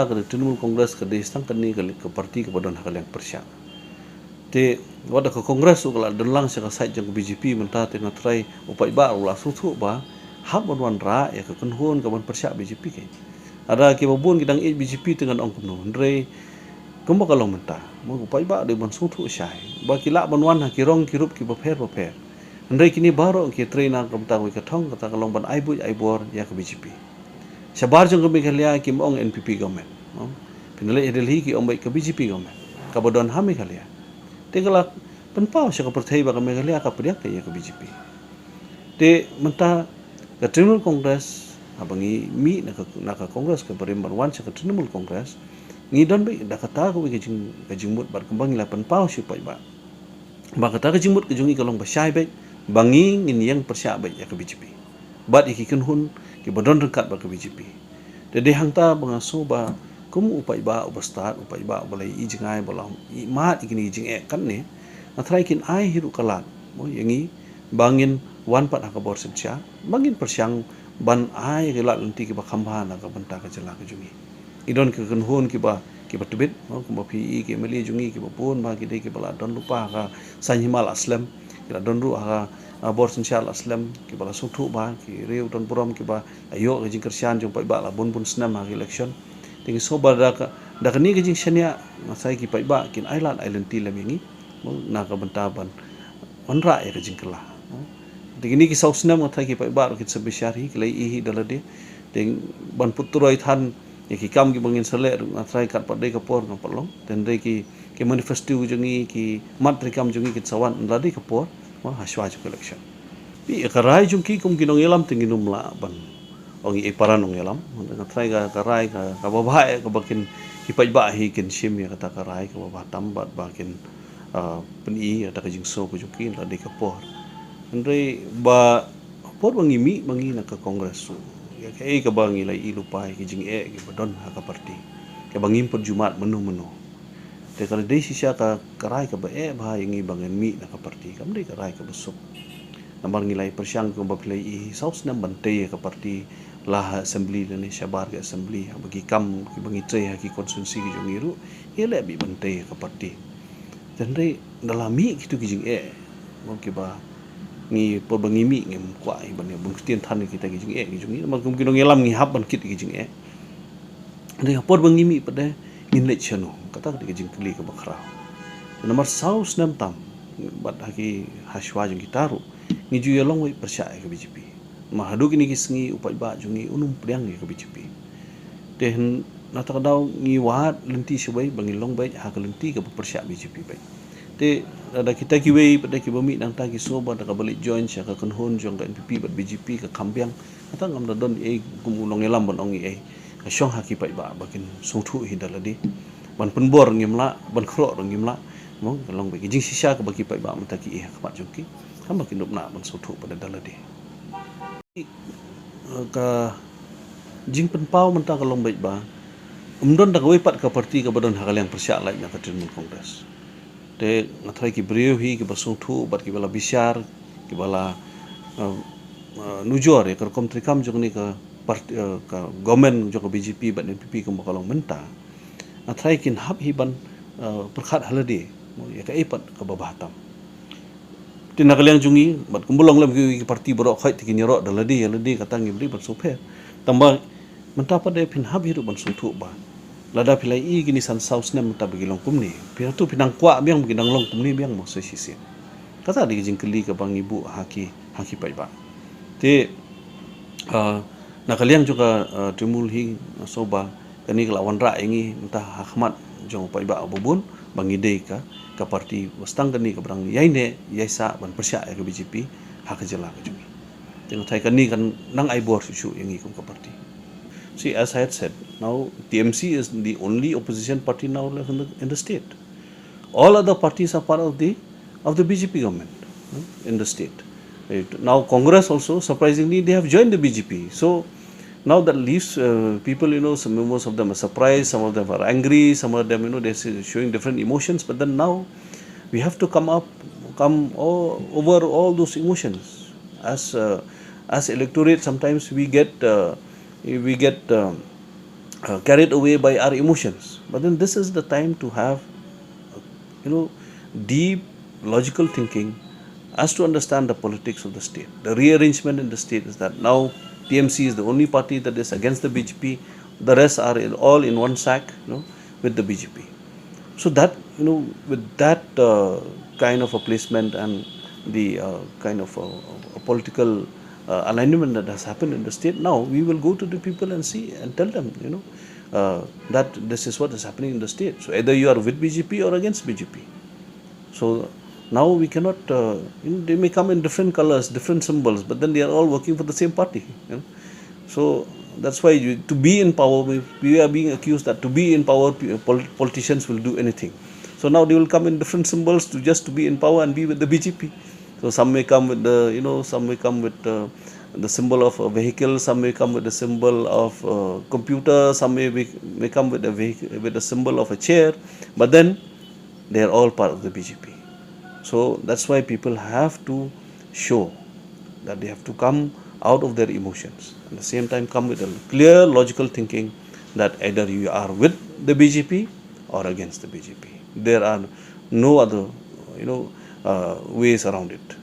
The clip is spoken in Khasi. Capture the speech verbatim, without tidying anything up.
Ka Trinamool Congress ka dei tang kane ka, ka parti kaba don ha ka liang pyrshah. Te wat la ka Congress ruh ka la don lang sha ka side jong ka B J P mynta, te nga tharai u paidbah ruh u la sngewthuh ba hap ban wanrah ïa ka kynhun kaban pyrshah B J P. Ka lada kiba bun ki dang ïeit B J P te ngan ong kumno, hynrei kumba ka long mynta, mo, u paidbah u dei ban sngewthuh shai ba ki lah ban wan ha ki rong ki rup kiba pher ba pher, hynrei kine baroh ki trei na ka bynta kawei ka thong, kata ka long ban ai buit ai bor ïa ka B J P. Shabar jong ka Meghalaya kim ong N P P government, mo. Phin leit ha Delhi ki ong beit ka B J P government kaba don ha Meghalaya. Te ka la pynpaw sha ka pyrthei ba ka Meghalaya ka pdiang ka ïa ka B J P. Te mynta ka Trinamool Congress, haba ngi mih na ka, na ka Congress kaba rim ban wan sha ka Trinamool Congress, ngi don beit da kata kawei ka jing, ka jingmut bad kumba ngi la pynpaw sha u paidbah ba kata ka jingmut ka jong ngi ka long ba shai beit, ba ngi ngin ïeng pyrshah beit ïa ka B J P bad ïa ki kynhun kiba don ryngkat bad ka B J P. Te dei hangta ba nga sngew ba kum u paidbah uba stad, u paidbah uba la ïohi jngai, ba la ïohi mad ïa kine ki jingeh katne, nga tharai kin ai hi ruh ka lad, mo, ïa ngi ba ngin wan pat ha ka bor synshar, ba ngin pyrshang ban ai ka lad lynti kiba kham bha na ka bynta ka jylla ka jong ngi. Ngi don ki kynhun kiba, kiba tbit, mo, kumba phi ïohi ki M L A jong ngi kiba bun bha ki dei kiba la don lypa ha ka saiñ hima la slem, ki la don ruh ha ka, ha bor synshar la slem, kiba la sngewthuh bha, ki riew don burom kiba la ïoh ka jingkyrshan jong u paidbah la bun bun snem ha ka election. Te ngi sngew ba da ka, da kane ka jingshaniah, nga tharai ki paidbah kin ai lad ai lynti lem ïa ngi, mo, na ka bynta ban wanrah ïa ka jingkylla, mo. Te kine ki saw snem nga tharai ki paidbah ruh kin sa bishar hi, ki la ïohi hi da lade. Te ban put turoi than ïa ki kam kiba ngin sa leh ruh nga tharai kat pat dei ka por ngam pat long. Te hynrei ki, ki manifesto jong ngi, ki mat treikam jong ngi kin sa wan da lade ka por, mo, ha shuwa jong ka election. Phi, ïa ka rai jong ki kum ki nongïalam te ngin ym lah ban ong ïa i para nongïalam. Nga tharai ka, ka rai ka, kaba bha ïa kaba kin, ki paidbah hi kin shim ïa kata ka rai kaba bha tam bad ba kin, ah, pyni ïa kata ka jingsngew ka jong ki da lade ka por. Hynrei ba por ba ngi mih ma ngi na ka Congress ruh, ïa kaei kaba ngi la ïohi lypa ïa ki jingeh kiba don ha ka parti, kaba ngim pat ju mad mynno mynno. Te ka la dei shisha ka, ka rai kaba eh bha ïa ngi ba ngin mih na ka parti, kam dei ka rai kaba suk. Namar ngi la ïa pyrshang kumba phi la ïohi saw snem ban tei ïa ka parti, la ha assembly lane shabar ka assembly, haba ki kam kiba ngi trei ha ki constituency ki jong ngi ruh, ïaleh beit ban tei ïa ka parti. Te hynrei da la mih kito ki jingeh, mo, kiba ngi, por ba ngi mih ngim kwah hi ban ïa bun ktien than ïa kita ki jingeh ki jong ngi, namar kum ki nongïalam ngi hap ban kit ïa ki jingeh. Hynrei ha por ba ngi mih pat de ngin leit shano, kata ka dei ka jingkylli kaba khraw. Namar saw snem tam bad ha ki, ha shuwa jong kita ruh ngi ju ïalong wei pyrshah ïa ka B J P. Namar haduh kine ki sngi u paidbah jong ngi un ym pdiang ïa ka B J P. Te hyn, na kata ka daw ngi wad lynti shawei ba ngin long beit ha ka lynti kaba pyrshah B J P beit. Te lada kita kiwei pat de kiba mih nangta ki sngew ba da kaba leit join sha ka kynhun jong ka N P P bad B J P ka kham biang, kata ngam da don ei kum u nongïalam ban ong ei. Ka shong ha ki paidbah ba kin sngewthuh hi da lade. Ban pynbor ngim lah, ban khroh ruh ngim lah. Mo, ka long beit ka jingshisha kaba ki paidbah mynta ki ïohi ha khmat jong ki, kam ba kin ym lah ban sngewthuh pat de da lade. Ka jingpynpaw mynta ka long beit ba ym don da kawei pat ka parti kaba don ha ka liang pyrshah lait na ka Trinamool Congress. Te nga tharai ki briew hi kiba sngewthuh bad kiba la bishar, kiba la, eh, eh, nujor ïa ka rukom treikam jong kane ka part-, eh, ka government jong ka B J P bad N P P kumba ka long mynta, nga tharai kin hap hi ban, eh, pyrkhat ha lade, mo, ïa kaei pat kaba bha tam. Te na ka liang jong ngi bad kumba long lem ki, ki parti baroh khoit te kin ïaroh da lade ïa lade, kata ngim dei ban sngewpher. Tangba mynta pat de phin hap hi ruh ban sngewthuh ba lada phi la ïohi kine san saw snem mynta ba ki long kumne, phi hato phi nang kwah biang ba ki nang long kumne biang mo sa shisien? Kata dei ka jingkylli kaba ngi buh ha ki, ha ki paidbah. Te, ah, na ka liang jong ka, ah, Trinamool hi, nga sngew ba kane ka la wanrah ïa ngi mynta ha khmat jong u paidbah uba bun ba ngi dei ka, ka parti ba stang kane kaba dang ïaineh ïaisah ban pyrshah ïa ka B J P ha ka jylla ka jong ngi. Te nga tharai kane kan nang ai bor shuh shuh ïa ngi kum ka parti. See, as I had said, now T M C is the only opposition party now left in the, in the state. All other parties are part of the, of the B J P government, hmm, in the state. It, now Congress also, surprisingly, they have joined the B J P. So now that leaves, uh, people, you know, some, most of them are surprised, some of them are angry, some of them, you know, they're showing different emotions. But then now we have to come up, come all, over all those emotions. As, uh, as electorate, sometimes we get, uh, we get, um, uh, carried away by our emotions. But then this is the time to have, you know, deep logical thinking as to understand the politics of the state. The rearrangement in the state is that now T M C is the only party that is against the B J P. The rest are in, all in one sack, you know, with the B J P. So that, you know, with that uh, kind of a placement and the uh, kind of a, a political uh, alignment that has happened in the state, now we will go to the people and see and tell them, you know, uh, that this is what is happening in the state. So either you are with B J P or against B J P. So now we cannot, uh, you know, they may come in different colors, different symbols, but then they are all working for the same party. You know? So that's why you, to be in power, we, we are being accused that to be in power, p- pol- politicians will do anything. So now they will come in different symbols to just to be in power and be with the B J P. So some may come with the, you know, some may come with uh, the symbol of a vehicle, some may come with the symbol of a computer, some may, be, may come with a vehicle, with the symbol of a chair, but then they are all part of the B J P. So that's why people have to show that they have to come out of their emotions. At the same time, come with a clear logical thinking that either you are with the B J P or against the B J P. There are no other, you know, uh, ways around it.